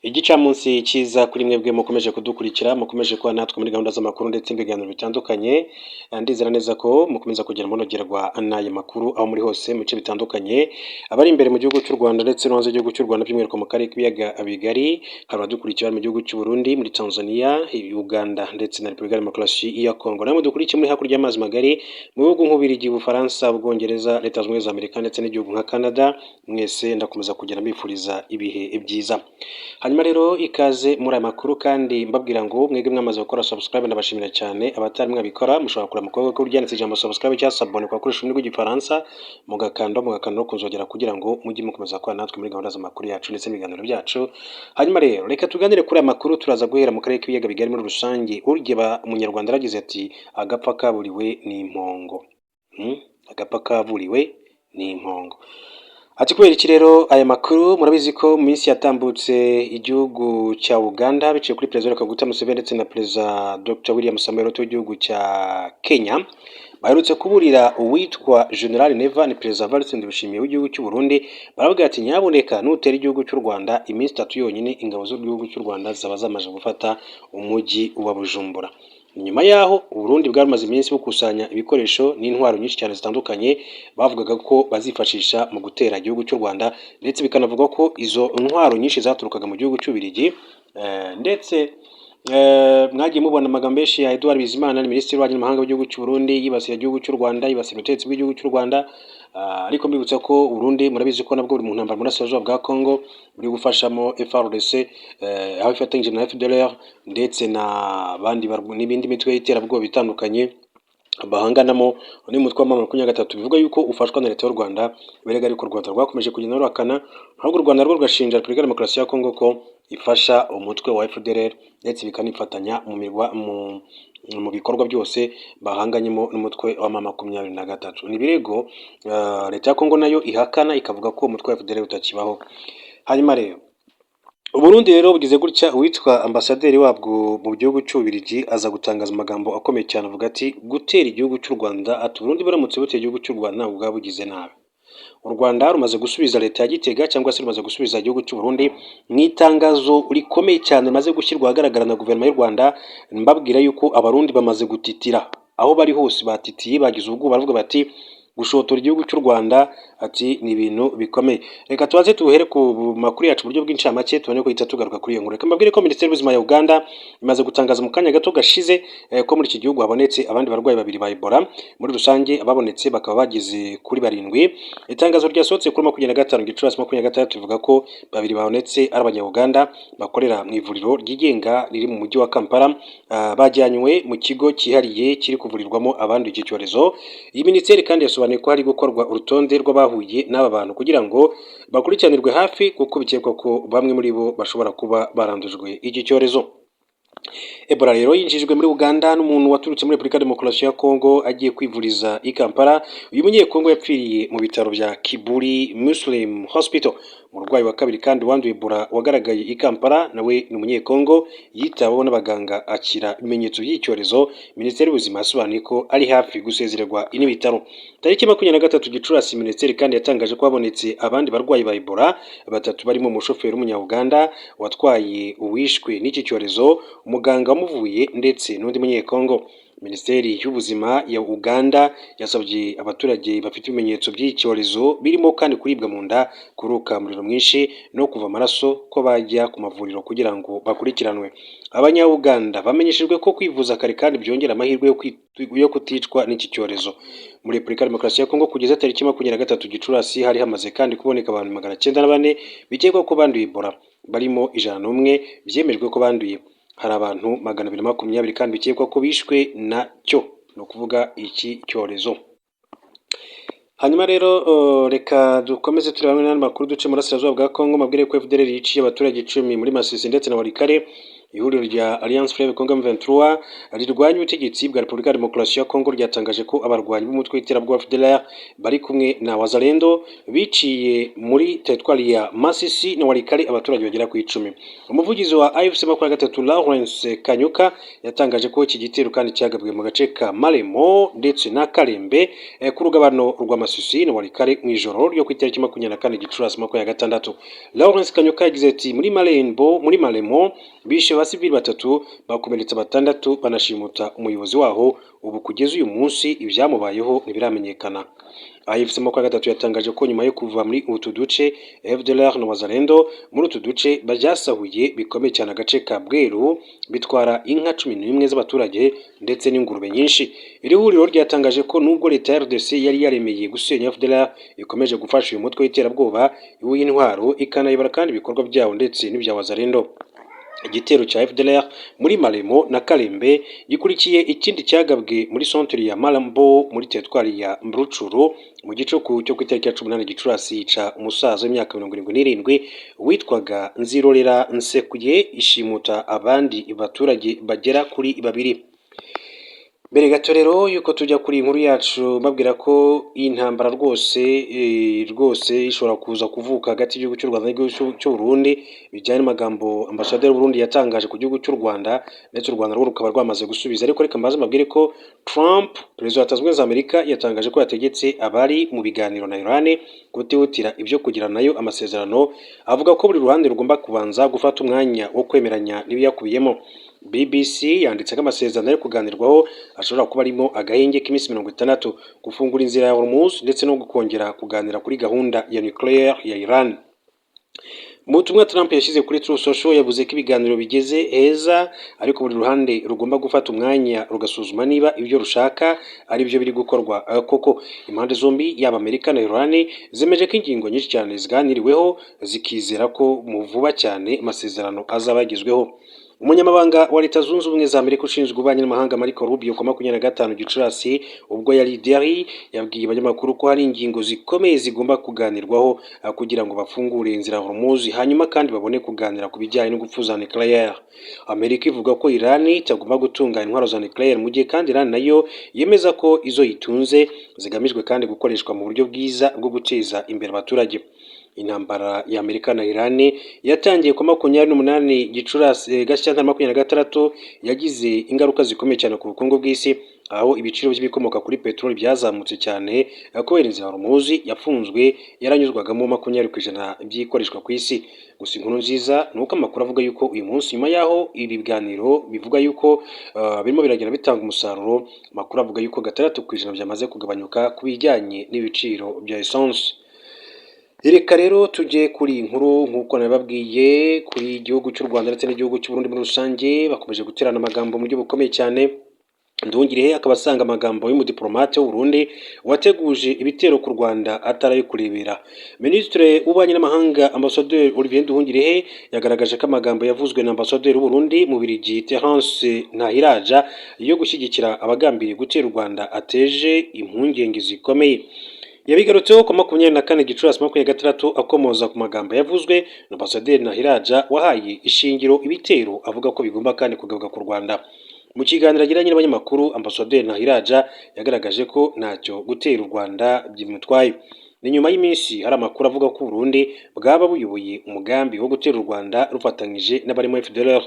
Igicamunsi cyiza kuri mwebwe mukomeje kudukurikira, mukomeje kuba natwe muri gahunda z'amakuru ndetse n'ibiganiro bitandukanye. Ndizera neza ko mukomeza kugenda munogerwa n'aya makuru aho muri hose mu bice bitandukanye, abari imbere mu gihugu cy'u Rwanda ndetse no hanze y'igihugu cy'u Rwanda, by'umwihariko mu karere k'ibiyaga bigari. Hari abadukurikira mu gihugu cy'u Burundi, muri Tanzania, Uganda ndetse na Repubulika ya Demokarasi ya Kongo. Namwe dukurikiye muri hakurya y'amazi magari mu bihugu nk'Ububiligi, Ubufaransa, Ubwongereza, Leta Zunze Ubumwe za Amerika ndetse n'igihugu nka Canada, mwese ndakomeza kugenda mbifuriza ibihe byiza. Hanyuma rero ikaze muri aya makuru, kandi mbabwira ngo mwebwe mwamaze gukora subscribe ndabashimira cyane. Abatari mwabikora mushobora kureba mu kuboko ryanditse ijambo subscribe cyangwa s'abonner ku bakoresha ururimi rw'Igifaransa, mugakanda no kunzogera kugira ngo mujye mukomeza kubana natwe muri gahunda z'amakuru yacu ndetse n'ibiganiro byacu. Hanyuma rero reka tuganire kuri aya makuru. Turaza guhera mu karere k'ibiyaga bigari muri rusange. Urya Umunyarwanda aragize ati: "Agapfa kaburiwe ni impongo." Agapfa kaburiwe ni impongo. Ati kubera iki rero aya makuru? Murabizi ko mu minsi yatambutse igihugu cya Uganda biciye kuri Perezida Kaguta Museveni ndetse na Perezida Dr William Samoei Ruto w'igihugu cya Kenya baherutse kuburira uwitwa General Neva, ni Perezida Evariste Ndayishimiye w'igihugu cy'u Burundi. Baravuga ati: "Nyabuneka nutera igihugu cy'u Rwanda, iminsi 3 yonyine ingabo z'igihugu cy'u Rwanda zaba zamaze gufata umujyi wa Bujumbura." Nyuma yaho Uburundi bwamaze iminsi bukusanya ibikoresho n'intwaro nyinshi cyane zitandukanye bavugaga ko bazifashisha mu gutera igihugu cy'u Rwanda, ndetse bikanavugwa ko izo ntwaro nyinshi zaturukaga mu gihugu cy'Ububiligi. Ndetse mwagiye mubona amagambo menshi ya Edouard Bizimana, ni Minisitiri w'Ububanyi n'Amahanga w'igihugu cy'u Burundi, yibasira igihugu cy'u Rwanda, yibasira ubutegetsi bw'igihugu cy'u Rwanda. Ariko mbibutsa ko Burundi murabizi ko nabwo buri mu ntambara mu burasirazuba bwa Congo, buri gufashamo FARDC, aho ifatanyije na FDLR ndetse na bandi n'ibindi mitwe y'iterabwoba itandukanye bahanganamo n'umutwe wa M23, bivuga yuko ufashwa na leta y'u Rwanda. Birega ariko u Rwanda rwakomeje kugenda ruhakana, ahubwo u Rwanda rwo rugashinja Repubulika ya Demokarasi ya Kongo ko ifasha umutwe wa FDLR ndetse bikanifatanya mu bikorwa byose bahanganyemo n'umutwe wa M23. Ni ibirego leta ya Kongo nayo ihakana, ikavuga ko umutwe wa FDLR utakibaho. Hanyuma rero Uburundi rero bugize gutya, uwitwa ambasaderi wabwo mu gihugu cy'Ububiligi aza gutangaza amagambo akomeye cyane, avuga ati gutera igihugu cy'u Rwanda, ati Uburundi buramutse buteye igihugu cy'u Rwanda ntabwo bwaba bugize nabi. U Rwanda rumaze gusubiza leta ya Gitega cyangwa se rumaze gusubiza igihugu cy'u Burundi mu itangazo rikomeye cyane rimaze gushyirwa ahagaragara na guverinoma y'u Rwanda. Mbabwira yuko Abarundi bamaze gutitira aho bari hose, batitiye, bagize ubwoba, baravuga bati gushotora igihugu cy'u Rwanda, ati ni ibintu bikomeye. Reka tubanze tuhere ku makuru yacu mu buryo bw'incamake, tubone ko ihita tugaruka kuri iyo nkuru. Reka mbabwire ko Minisiteri y'Ubuzima ya Uganda imaze gutangaza mu kanya gato gashize ko muri iki gihugu habonetse abandi barwayi babiri ba Ebola. Muri rusange ababonetse bakaba bageze kuri barindwi. Itangazo ryasohotse kuri 25 Gicurasi 26 rivuga ko babiri babonetse ari Abanya-Uganda bakorera mu ivuriro ryigenga riri mu mujyi wa Kampala, bajyanywe mu kigo cyihariye kiri kuvurirwamo abanduye iki cyorezo. Iyi minisiteri kandi yasobanuye ko hari gukorwa urutonde rw'abahuye n'aba bantu kugira ngo bakurikiranirwe hafi, kuko bikekwa ko bamwe muri bo bashobora kuba barandujwe iki cyorezo. Ebola rero yinjijwe muri Uganda n'umuntu waturutse muri Repubulika ya Demokarasi ya Kongo agiye kwivuriza i Kampala. Uyu Munyekongo yapfiriye mu bitaro bya Kibuli Muslim Hospital. Umurwayi wa kabiri kandi wanduye Ebola wagaragaye i Kampala nawe ni Umunyekongo, yitaweho n'abaganga akira ibimenyetso by'icyorezo. Minisiteri y'Ubuzima yasobanuye ko ari hafi gusezererwa n'ibitaro. Tariki 23 Gicurasi, Minisiteri kandi yatangaje ko habonetse abandi barwayi ba Ebola batatu, barimo umushoferi w'Umunyauganda watwaye uwishwe n'iki cyorezo, umuganga wamuvuye ndetse n'undi Munyekongo. Minisiteri y'Ubuzima ya Uganda yasabye abaturage bafite ibimenyetso by'iki cyorezo, birimo kandi kuribwa mu nda, kuruka umuriro mwinshi no kuva amaraso, ko bajya ku mavuriro kugira ngo bakurikiranwe. Abanya-Uganda bamenyeshejwe ko kwivuza kare kandi byongera amahirwe yo kuticwa n'iki cyorezo. Muri Repubulika ya Demokarasi ya Kongo, kugeza tariki 23 Gicurasi, hari hamaze kandi kuboneka abantu 904 bikekwa ko banduye Ebola, barimo 101 byemejwe ko banduye. Hari abantu 220 kandi bikekwa ko bishwe nacyo, ni ukuvuga iki cyorezo. Hanyuma rero reka dukomeze tureba hamwe n'andi makuru, duce mu burasirazuba bwa Kongo. Mabwire ko FDLR yiciye abaturage 10 muri Masisi ndetse na Walikale. Ihuriro rya Alliance Fleuve Congo M23 rirwanya ubutegetsi bwa Repubulika ya Demokarasi ya Congo ryatangaje ko abarwanyi b'umutwe w'iterabwoba FDLR bari kumwe na Wazalendo biciye muri teritwari ya Masisi na Walikale abaturage bagera ku 10. Umuvugizi wa AFC 23 Lawrence Kanyuka yatangaje ko iki gitero kandi cyagabwe mu gace ka Maremo ndetse na Kalembe ku rugabano rwa Masisi na Walikale mu ijoro ryo ku itariki 24 Gicurasi 2026. Lawrence Kanyuka yagize ati: "Muri Marembo, muri Maremo bishe abasivili batatu, bakomeretsa batandatu, banashimuta umuyobozi waho. Ubu kugeza uyu munsi ibyamubayeho ntibiramenyekana." AFC 23 yatangaje ko nyuma yo kuva muri utu duce, FDLR na Wazalendo muri utu duce byasahuye bikomeye cyane agace ka Bweru, bitwara inka 11 z'abaturage ndetse n'ingurube nyinshi. Iri huriro ryatangaje ko nubwo leta ya RDC yari yaremeye gusenya FDLR, ikomeje gufasha uyu mutwe w'iterabwoba w'intwaro, ikanayobora kandi ibikorwa byawo ndetse n'ibya Wazalendo. Igitero cya FDLR muri Maremo na Kalembe gikurikiye ikindi cyagabwe muri centre ya Marambo muri teritwari ya Rutshuru mu gicuku cyo ku itariki ya 18 Gicurasi, yica umusaza w'imyaka 77 witwaga Nzirorera Nsekuye, ishimuta abandi baturage bagera kuri babiri. Mbere gato rero yuko tujya kuri iyi nkuru yacu, mbabwira ko iyi ntambara rwose rwose ishobora kuza kuvuka hagati y'igihugu cy'u Rwanda n'igihugu cy'u Burundi, bijyanye n'amagambo ambasaderi w'u Burundi yatangaje ku gihugu cy'u Rwanda, ndetse u Rwanda rwo rukaba rwamaze gusubiza. Ariko reka mbaze mbabwire ko Trump, perezida wa Leta Zunze Ubumwe za Amerika, yatangaje ko yategetse abari mu biganiro na Iran kutihutira ibyo kugirana nayo amasezerano, avuga ko buri ruhande rugomba kubanza gufata umwanya wo kwemeranya n'ibiyakubiyemo. BBC yanditse ko amasezerano ari kuganirwaho ashobora kuba arimo agahenge k'iminsi 60, gufungura inzira ya Hormuz ndetse no kongera kuganira kuri gahunda ya nucléaire ya Iran. Mu butumwa Trump yashyize kuri Truth Social, yavuze ko ibiganiro bigeze heza, ariko buri ruhande rugomba gufata umwanya rugasuzuma niba ibyo rushaka ari byo biri gukorwa koko. Impande zombi, yaba Amerika na Iran, zemeje ko ingingo nyinshi cyane ziganiriweho, zikizera ko mu vuba cyane amasezerano azaba yagezweho. Umunyamabanga wa Leta Zunze Ubumwe za Amerika ushinzwe ububanyi n'amahanga, Marco Rubio, ku 25 Gicurasi ubwo yari Delhi, yabwiye abanyamakuru ko hari ingingo zikomeye zigomba kuganirwaho kugira ngo bafungure inzira Hormuz, hanyuma kandi babone kuganira ku bijyanye n'ingufu za nucléaire. Amerika ivuga ko Iran itagomba gutunga intwaro za nucléaire, mu gihe kandi Iran nayo yemeza ko izo yitunze zigamijwe kandi gukoreshwa mu buryo bwiza bwo guteza imbere abaturage. Intambara ya Amerika na Iran yatangiye ku 28 Gicurasi Gashyantare 26 yagize ingaruka zikomeye cyane ku bukungu bw'isi, aho ibiciro by'ibikomoka kuri peteroli byazamutse cyane kubera inzira Hormuz yafunzwe yaranyuzwagamo 20% by'ikoreshwa ku isi. Gusa inkuru nziza ni uko amakuru avuga yuko uyu munsi, nyuma y'aho ibi biganiro bivuga yuko birimo biragenda bitanga umusaruro, amakuru avuga yuko 6% byamaze kugabanyuka ku bijyanye n'ibiciro bya essence. Reka rero tujye kuri iyi nkuru. Nk'uko nabibabwiye, kuri igihugu cy'u Rwanda ndetse n'igihugu cy'u Burundi muri rusange bakomeje guterana amagambo mu buryo bukomeye cyane. Nduhungirehe akaba asanga amagambo y'umudiplomate w'u Burundi wateguje ibitero ku Rwanda atari ayo kurebera. Minisitiri w'Ububanyi n'Amahanga, Ambasaderi Olivier Nduhungirehe, yagaragaje ko amagambo yavuzwe na Ambasaderi w'u Burundi mu Bubiligi, Terence Ntahiraja, yo gushyigikira abagambiriye gutera u Rwanda ateje impungenge zikomeye. Yabigarutseho ku 24 Gicurasi 26, akomoza ku magambo yavuzwe na Ambasaderi Ntahiraja wahaye ishingiro ibitero avuga ko bigomba kandi kugabwa ku Rwanda. Mu kiganiro agiranye n'abanyamakuru, Ambasaderi Ntahiraja yagaragaje ko ntacyo gutera u Rwanda bimutwaye. Ni nyuma y'iminsi hari amakuru avuga ko Burundi bwaba buyoboye umugambi wo gutera u Rwanda rufatanyije n'abarimo FDLR.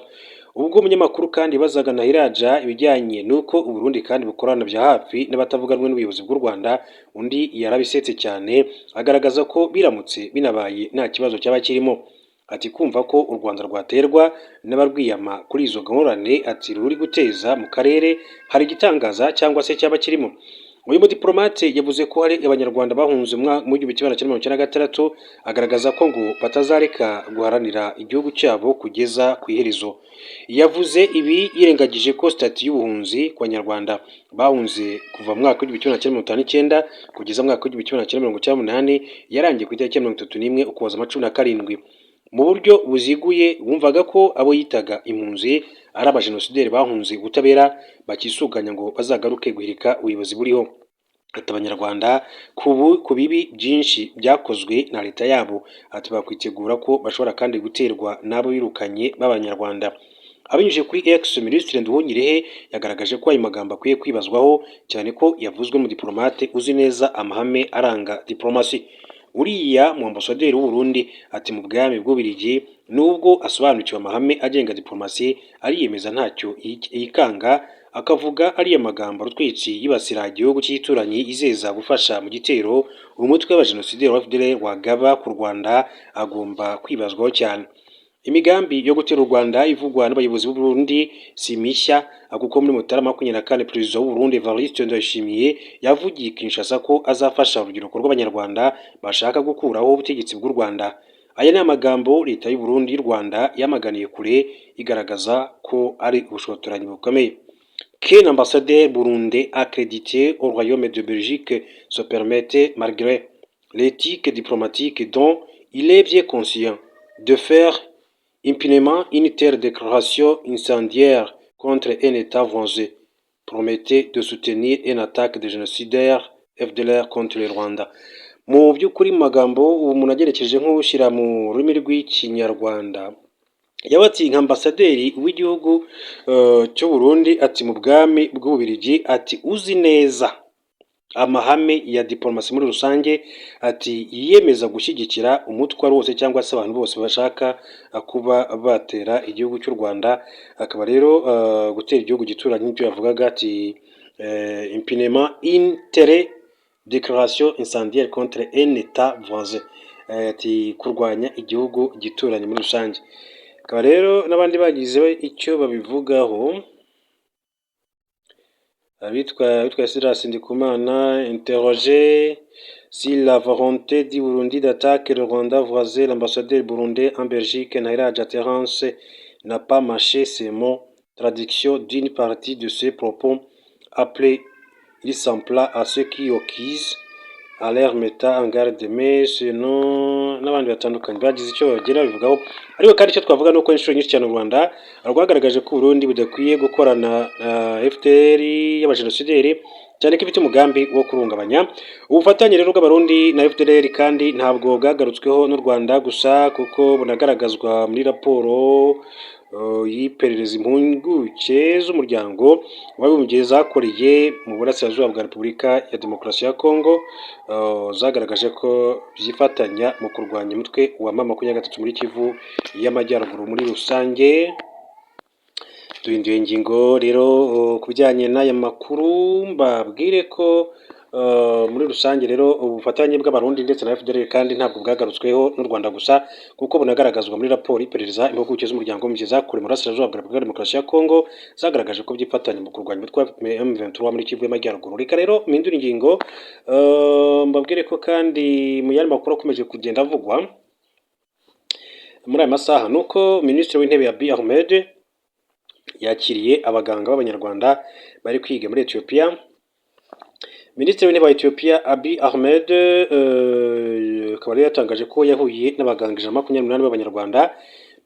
Ubwo umunyamakuru kandi yabazaga Ntahiraja ibijyanye n'uko u Burundi kandi bukorana bya hafi n'abatavuga rumwe n'ubuyobozi bw'u Rwanda, undi yarabisetse cyane, agaragaza ko biramutse binabaye nta kibazo cyaba kirimo. Ati: "Kumva ko u Rwanda rwaterwa n'abarwiyama kuri izo ngorane, ati ruri guteza mu karere, hari igitangaza cyangwa se cyaba kirimo?" Uyu mudiplomate yavuze ko hari Abanyarwanda bahunze mu 1996, agaragaza ko ngo batazareka guharanira igihugu cyabo kugeza ku iherezo. Yavuze ibi yirengagije ko statut y'ubuhunzi ku Banyarwanda bahunze kuva mu mwaka w'1959 kugeza mu mwaka w'1998 yarangiye ku itariki ya 31 Ukuboza 17. Mu buryo buziguye bumvaga ko abo yitaga impunzi ari abajenosideri bahunze ubutabera, bakisuganya ngo bazagaruke guhirika ubuyobozi buriho. Ati: "Abanyarwanda ku bibi byinshi byakozwe na leta yabo," ati, "bakwitegura ko bashobora kandi guterwa n'abo birukanye b'Abanyarwanda." Abinyujije kuri X, Minisitiri Nduhungirehe yagaragaje ko ayo magambo akwiye kwibazwaho cyane, ko yavuzwe mu diplomate uzi neza amahame aranga diplomasi. Uriya mu ambasaderi w'u Burundi ati mu bwami bw'Ububiligi, nubwo asobanukiwe amahame agenga diplomasi, ariyemeza ntacyo yikanga, akavuga ariya magambo rutwitsi yibasira igihugu cy'igituranyi, yizeza gufasha mu gitero umutwe w'abajenosideri wa FDLR wagaba ku Rwanda, agomba kwibazwaho cyane. Imigambi yo gutera u Rwanda ivugwa n'abayobozi b'u Burundi si mishya, kuko muri Mutarama 24 Perezida w'u Burundi Evariste Ndayishimiye yavugiye Kinshasa ko azafasha urubyiruko rw'Abanyarwanda bashaka gukuraho ubutegetsi bw'u Rwanda. Aya ni amagambo leta y'u Burundi y'u Rwanda yamaganiye kure, igaragaza ko ari ubushotoranyi bukomeye. Qu'un ambassadeur burundais accrédité au Royaume de Belgique se permette, malgré l'éthique diplomatique dont il est bien conscient, de faire impunément une telle déclaration incendiaire contre un État voisin, promettait de soutenir une attaque de génocidaires FDLR contre le Rwanda. Mu by'ukuri, mu magambo ubu umuntu agerekeje nk'ushyira mu rurimi rw'Ikinyarwanda, yaba ati nka ambasaderi w'igihugu cy'u Burundi ati mu bwami bw'Ububiligi, ati uzi neza amahame ya diplomasi muri rusange, ati yiyemeza gushyigikira umutwe wose cyangwa se abantu bose bashaka kuba batera igihugu cy'u Rwanda, akaba rero gutera igihugu gituranyi nk'ibyo yavugaga, ati impunément une telle déclaration incendiaire contre un État voisin, ati kurwanya igihugu gituranyi muri rusange. Akaba rero n'abandi bagize icyo babivugaho, abitwa Silas Ndikumana, interrogé sur la volonté du Burundi d'attaquer le Rwanda voisin, l'ambassadeur burundais en Belgique, Ntahiraja Terence, n'a pas mâché ses mots. Traduction d'une partie de ses propos: après, il s'en prend à ceux qui accusent en leur mettant en garde, mais sinon n'abandi batandukanye bagize icyo bagera babivugaho. Ariko kandi icyo twavuga ni uko inshuro nyinshi cyane u Rwanda rwagaragaje ko Burundi budakwiye gukorana na FDLR y'abajenosideri, cyane ko ifite umugambi wo kurungabanya. Ubufatanye rero bw'Abarundi na FDLR kandi ntabwo bwagarutsweho n'u Rwanda gusa, kuko bunagaragazwa muri raporo y'iperereza impuguke z'Umuryango w'Abibumbye zakoreye mu burasirazuba bwa Repubulika ya Demokarasi ya Kongo, zagaragaje ko byifatanya mu kurwanya umutwe wa M23 muri Kivu y'Amajyaruguru muri rusange. Duhinduye ingingo rero ku bijyanye n'aya makuru, mbabwire ko muri rusange rero ubufatanye bw'Abarundi ndetse na FDLR kandi ntabwo bwagarutsweho n'u Rwanda gusa, kuko bunagaragazwa muri raporo y'iperereza impuguke z'Umuryango w'Abibumbye zakorewe mu burasirazuba bwa Repubulika ya Demokarasi ya Kongo, zagaragaje ko byifatanya mu kurwanya umutwe wa M23 muri Kivu y'Amajyaruguru. Reka rero mpindure ingingo, mbabwire ko kandi mu yandi makuru akomeje kugenda avugwa muri aya masaha ni uko Minisitiri w'Intebe Abiy Ahmed yakiriye abaganga b'Abanyarwanda bari kwiga muri Ethiopia. Minisitiri w'Intebe wa Ethiopia Abiy Ahmed akaba rero yatangaje ko yahuye n'abaganga 128 b'Abanyarwanda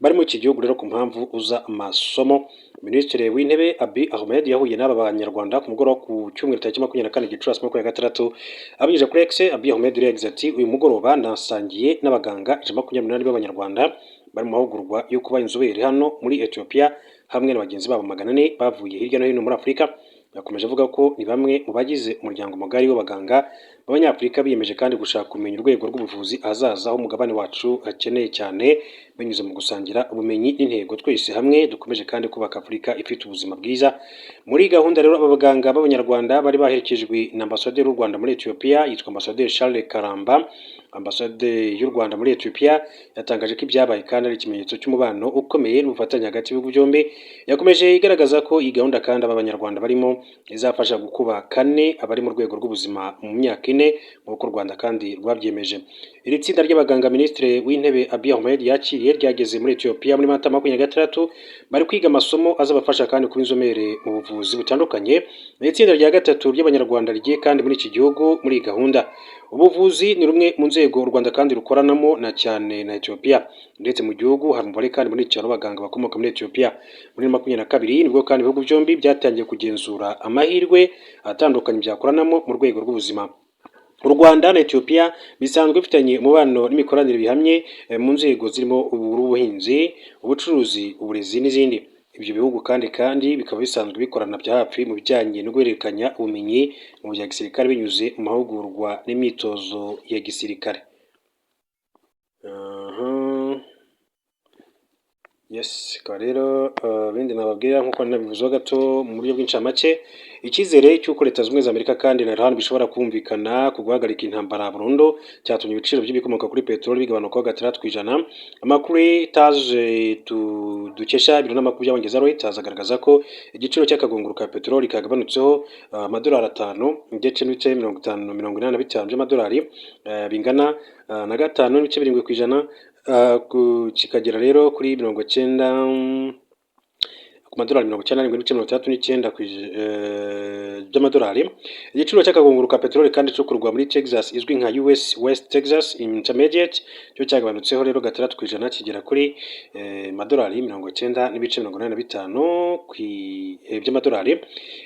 bari muri iki gihugu rero ku mpamvu z'amasomo. Minisitiri w'Intebe Abiy Ahmed yahuye n'aba Banyarwanda ku mugoroba ku cyumweru tariki 24 Gicurasi 26. Abinyujije kuri X, Abiy Ahmed yagize ati: "Uyu mugoroba nasangiye n'abaganga 128 b'Abanyarwanda bari mu mahugurwa yo kuba inzobere hano muri Ethiopia, hamwe na bagenzi babo 400 bavuye hirya no hino muri Afurika." Yakomeje avuga ko ni bamwe mu bagize umuryango mugari w'abaganga b'Abanyafurika biyemeje kandi gushaka kumenya urwego rw'ubuvuzi ahazaza h'umugabane wacu akeneye cyane, binyuze mu gusangira ubumenyi n'intego. Twese hamwe dukomeje kandi kubaka Afurika ifite ubuzima bwiza. Muri gahunda rero, aba baganga b'Abanyarwanda bari baherekejwe na ambasaderi w'u Rwanda muri Ethiopia yitwa Ambasaderi Charles Karamba. Ambasade y'u Rwanda muri Ethiopia yatangaje ko ibyabaye kandi ari ikimenyetso cy'umubano ukomeye n'ubufatanye hagati y'ibihugu byombi. Yakomeje igaragaza ko iyi gahunda kandi aba Banyarwanda barimo izafasha gukuba kane abari mu rwego rw'ubuzima mu myaka 4, nk'uko u Rwanda kandi rwabyemeje. Iri tsinda ry'abaganga Minisitiri w'Intebe Abiy Ahmed yakiriye ryageze muri Ethiopia muri Mata 26. Bari kwiga amasomo azabafasha kandi kuba inzobere mu buvuzi butandukanye. Ni itsinda rya gatatu ry'Abanyarwanda rigiye kandi muri iki gihugu muri iyi gahunda. Ubuvuzi ni rumwe mu nzego u Rwanda kandi rukoranamo na cyane na Ethiopia, ndetse mu gihugu hari umubare kandi munini cyane w'abaganga bakomoka muri Ethiopia. Muri 22 nibwo kandi ibihugu byombi byatangiye kugenzura amahirwe atandukanye byakoranamo mu rwego rw'ubuzima. U Rwanda na Ethiopia bisanzwe bifitanye umubano n'imikoranire bihamye mu nzego zirimo ubuhinzi, ubucuruzi, uburezi n'izindi. Ibyo bihugu kandi bikaba bisanzwe bikorana bya hafi mu bijyanye no guhererekanya ubumenyi mu bya gisirikare binyuze mu mahugurwa n'imyitozo ya gisirikare. Aha. Yes, ikaba rero ibindi nababwira nk'uko nabivuzeho gato mu buryo bw'incamake, icyizere cy'uko Leta Zunze Ubumwe za Amerika kandi na Iran bishobora kumvikana ku guhagarika intambara burundu cyatumye ibiciro by'ibikomoka kuri peteroli bigabanukaho 6%. Amakuru Reuters dukesha ibiro n'amakuru by'Abongereza Reuters agaragaza ko igiciro cy'akagunguru ka peteroli kagabanutseho amadolari 5.585 by'amadolari, bingana na 5.7%, kikagera rero kuri 90, ku madolari 97.69 by'amadolari. Igiciro cy'akagunguru ka peteroli kandi icukurwa muri Texas izwi nka US West Texas Intermediate cyo cyagabanutseho rero 6% kigera kuri madolari 90.85 by'amadolari.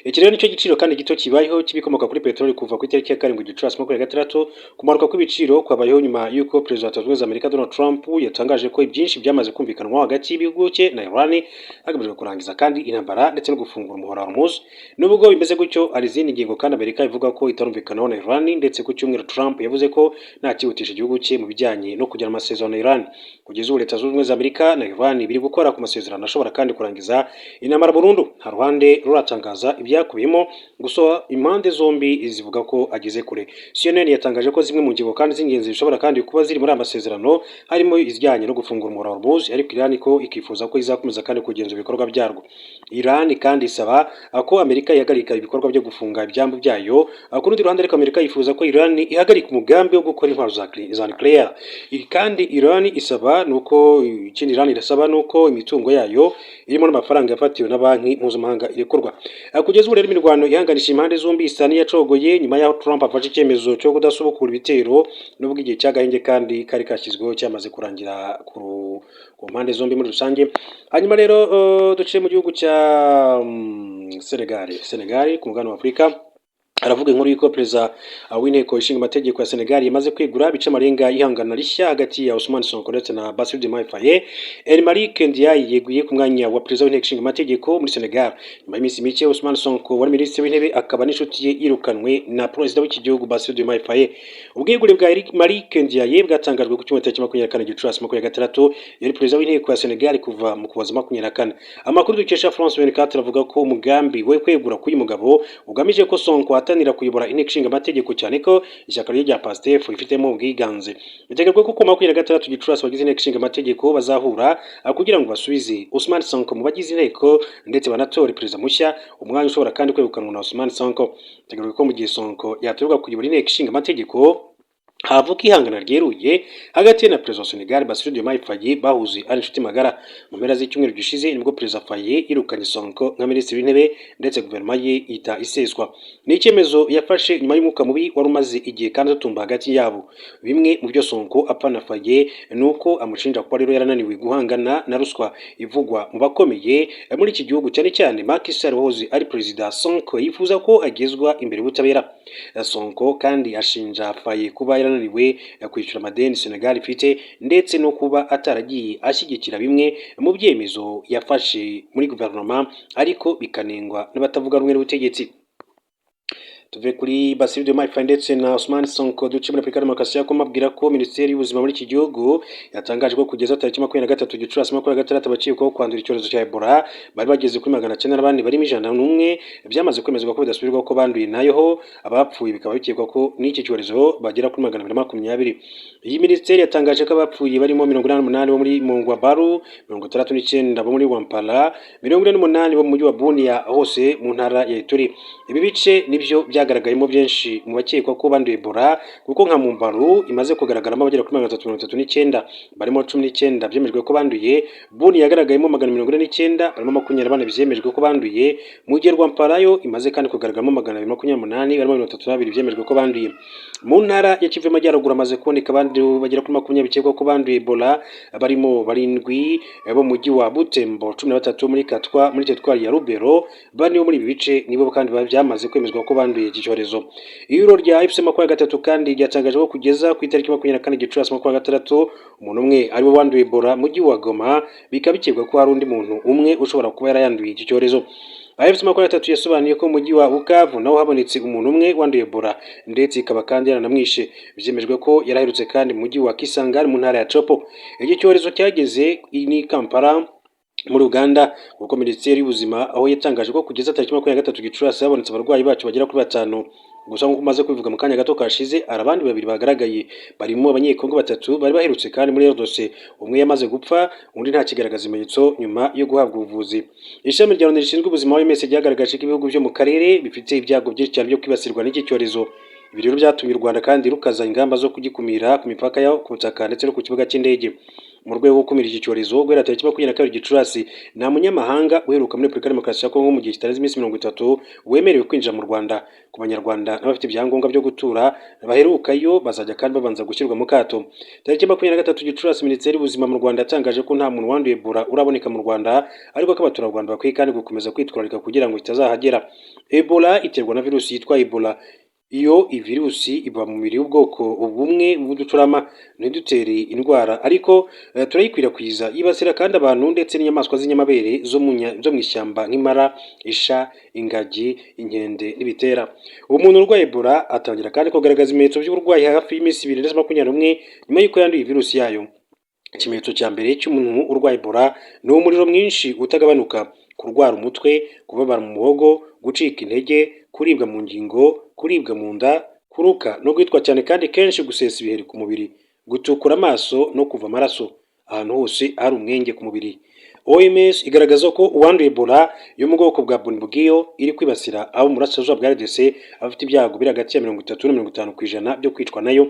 Iki rero nicyo giciro kandi gito kibayeho cy'ibikomoka kuri peteroli kuva ku itariki ya 7 Gicurasi 26. Kumanuka kw'ibiciro kwabayeho nyuma y'uko Perezida wa Leta Zunze Ubumwe za Amerika Donald Trump yatangaje ko ibyinshi byamaze kumvikanwa hagati y'ibihugu cye na Iran hagamijwe kurangiza kandi intambara ndetse no gufungura umuhora wa Hormuz. Nubwo bimeze gutyo, hari izindi ngingo kandi Amerika ivuga ko itarumvikanaho na Iran, ndetse ku cyumweru Trump yavuze ko nta cyihutisha igihugu cye mu bijyanye no kugirana amasezerano na Iran. Kugeza ubu Leta Zunze Ubumwe za Amerika na Iran biri gukora ku masezerano ashobora kandi kurangiza intambara burundu. Nta ruhande ruratangaza ibyakubiyemo, gusa impande zombi zivuga ko ageze kure. CNN yatangaje ko zimwe mu ngingo kandi z'ingenzi zishobora kandi kuba ziri muri aya masezerano harimo izijyanye no gufungura umuhora wa Hormuz, ariko Iran ko ikifuza ko izakomeza kandi kugenzura ibikorwa byarwo. Iran kandi isaba ko Amerika ihagarika ibikorwa byo gufunga ibyambu byayo. Ku rundi ruhande ariko, Amerika yifuza ko Iran ihagarika umugambi wo gukora intwaro za nuclear. Kandi Iran isaba nuko, ikindi Iran irasaba nuko imitungo yayo irimo n'amafaranga yafatiwe na banki mpuzamahanga irekurwa. Kugeza ubu rero imirwano ihanganishije impande zombi isa n'iyacogoye nyuma y'aho Trump afashe icyemezo cyo kudasubukura ibitero, nubwo igihe cy'agahenge kandi kari kashyizweho cyamaze kurangira ku mpande zombi muri rusange. Hanyuma rero duce mu gihugu cya Senegal. Senegal ku mugabane wa Afurika aravuga inkuru y'uko perezida w'inteko ishinga amategeko ya Senegal yamaze kwegura, bica amarenga y'ihangana rishya hagati ya Ousmane Sonko ndetse na Bassirou Diomaye Faye. El Malick Ndiaye yeguye ku mwanya wa perezida w'inteko ishinga amategeko muri Senegal nyuma y'iminsi mike Ousmane Sonko wari minisitiri w'intebe akaba n'inshuti ye yirukanwe na perezida w'iki gihugu Bassirou Diomaye Faye. Ubwegure bwa El Malick Ndiaye bwatangajwe ku cyumweru tariki 24 Gicurasi 26. Yari perezida w'inteko ya Senegal kuva mu Kuboza 24. Amakuru dukesha France 24 avuga ko umugambi we kwegura k'uyu mugabo ugamije ko Sonko ahatanira kuyobora inteko ishinga amategeko, cyane ko ishyaka rye rya PASTEF rifitemo ubwiganze. Biteganyijwe ko ku 26 Gicurasi abagize inteko ishinga amategeko bazahura kugira ngo basubize Ousmane Sonko mu bagize inteko ndetse banatore perezida mushya, umwanya ushobora kandi kwegukanwa na Ousmane Sonko. Biteganyijwe ko mu gihe Sonko yatorerwa kuyobora inteko ishinga amategeko havuka ihangana ryeruye hagati ye na perezida wa Senegal Bassirou Diomaye Faye bahuze ari inshuti magara. Mu mpera z'icyumweru gishize nibwo perezida Faye yirukanye Sonko nka minisitiri w'intebe ndetse guverinoma ye ihita iseswa. Ni icyemezo yafashe nyuma y'umwuka mubi wari umaze igihe kandi utumba hagati yabo. Bimwe mu byo Sonko apfa na Faye ni uko amushinja kuba rero yarananiwe guhangana na ruswa ivugwa mu bakomeye muri iki gihugu, cyane cyane Macky Sall wahoze ari perezida. Sonko yifuza ko agezwa imbere y'ubutabera. Sonko kandi ashinja Faye kuba yarananiwe kwishyura amadeni Senegal ifite ndetse no kuba ataragiye ashyigikira bimwe mu byemezo yafashe muri guverinoma, ariko bikanengwa n'abatavuga rumwe n'ubutegetsi. Tuve kuri Bassirou Diomaye Faye ndetse na Ousmane Sonko, duce muri Repubulika ya Demokarasi ya Kongo, abwira ko Minisiteri y'Ubuzima muri iki gihugu yatangaje ko kugeza tariki 23 Gicurasi 26 abakekwaho kwandura icyorezo cya Ebola bari bageze kuri 900 n'abandi barimo 101 byamaze kwemezwa ko bidasubirwaho ko banduye nayo. Abapfuye bikaba bikekwa ko n'iki cyorezo bagera kuri 220. Iyi minisiteri yatangaje ko abapfuye barimo 88 bo muri Mongbwalu, 69 bo muri Rwampara, 48 bo mu mujyi wa Bunia, hose mu ntara ya Ituri. Ibi bice nibyo byagaragayemo byinshi mu bakekwa ko banduye Ebola, kuko nka Mongbwalu imaze kugaragaramo abagera kuri 339, barimo 19 byemejwe ko banduye. Bunia yagaragayemo 449, barimo 24 byemejwe ko banduye, mu gihe Rwampara yo imaze kandi kugaragaramo 228, barimo 32 byemejwe ko banduye. Mu ntara ya Kivu y'Amajyaruguru hamaze kuboneka abandi bagera kuri 20 bikekwa ko banduye Ebola, barimo barindwi bo mu mujyi wa Butembo, 13 muri Katwa muri teritwari ya Lubero. Bane bo muri ibi bice nibo kandi byamaze kwemezwa ko banduye. banduye iki cyorezo. Ihuriro rya AFC 23 kandi ryatangaje ko kugeza ku itariki 24 Gicurasi 2026, umuntu umwe ariwe wanduye Ebola mu mujyi wa Goma, bikaba bikekwa ko hari undi muntu umwe ushobora kuba yarayanduye iki cyorezo. AFC 23 yasobanuye ko mu mujyi wa Bukavu naho habonetse umuntu umwe wanduye Ebola, ndetse ikaba kandi yaranamwishe. Byemejwe ko yaraherutse kandi mu mujyi wa Kisangani mu ntara ya Tshopo. Iki cyorezo cyageze ni Kampala muri Uganda, kuko Minisiteri y'Ubuzima aho yatangaje ko kugeza tariki 23 Gicurasi habonetse abarwayi bacu bagera kuri batanu. Gusa nk'uko umaze kubivuga mu kanya gato kashize, hari abandi babiri bagaragaye, barimo Abanyekongo batatu bari baherutse kandi muri RDC. Umwe yamaze gupfa, undi ntakigaragaza ibimenyetso nyuma yo guhabwa ubuvuzi. Ishami rya Loni rishinzwe ubuzima, OMS, ryagaragaje ko ibihugu byo mu karere bifite ibyago byinshi cyane byo kwibasirwa n'iki cyorezo. Ibi rero byatumye u Rwanda kandi rukaza ingamba zo kugikumira ku mipaka yo ku butaka ndetse no ku kibuga cy'indege. Mu rwego rwo gukumira iki cyorezo, guhera tariki 22 Gicurasi, nta munyamahanga uheruka muri Repubulika ya Demokarasi ya Kongo mu gihe kitarenze iminsi 30 wemerewe kwinjira mu Rwanda. Ku Banyarwanda n'abafite ibyangombwa byo gutura baherukayo, bazajya kandi babanza gushyirwa mu kato. Tariki 23 Gicurasi, Minisiteri y'Ubuzima mu Rwanda yatangaje ko nta muntu wanduye Ebola uraboneka mu Rwanda, ariko ko abaturarwanda bakwiye kandi gukomeza kwitwararika kugira ngo itazahagera. Ebola iterwa na virusi yitwa Ebola. Iyo virusi iba mu mubiri w'ubwoko bumwe bw'uducurama, ntidutere indwara, ariko turayikwirakwiza. Yibasira kandi abantu ndetse n'inyamaswa z'inyamabere zo mu ishyamba nk'impara, isha, ingagi, inkende n'ibitera. Umuntu urwaye Ebola atangira kandi kugaragaza ibimenyetso by'uburwayi hafi y'iminsi 2 ndetse 21 nyuma y'uko yanduye virusi yayo. Ikimenyetso cya mbere cy'umuntu urwaye Ebola ni umuriro mwinshi utagabanuka, kurwara umutwe, kubabara mu muhogo, gucika intege, kuribwa mu ngingo, kuribwa mu nda, kuruka no guhitwa cyane kandi kenshi, gusesa ibiheri ku mubiri, gutukura amaso no kuva amaraso ahantu hose hari umwenge ku mubiri. OMS igaragaza ko uwanduye Ebola yo mu bwoko bwa Bundibugyo iri kwibasira abo mu burasirazuba bwa RDC abafite ibyago biri hagati ya 30 na 50% byo kwicwa nayo.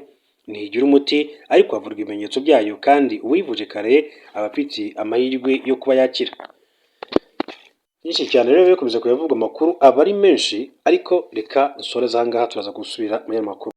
Ntigira umuti, ariko havurwa ibimenyetso byayo, kandi uwivuje kare aba afite amahirwe yo kuba yakira. Byinshi cyane rero bikomeza kuyavugwa, amakuru aba ari menshi, ariko reka nsoreze aha ngaha, turaza gusubira muri aya makuru.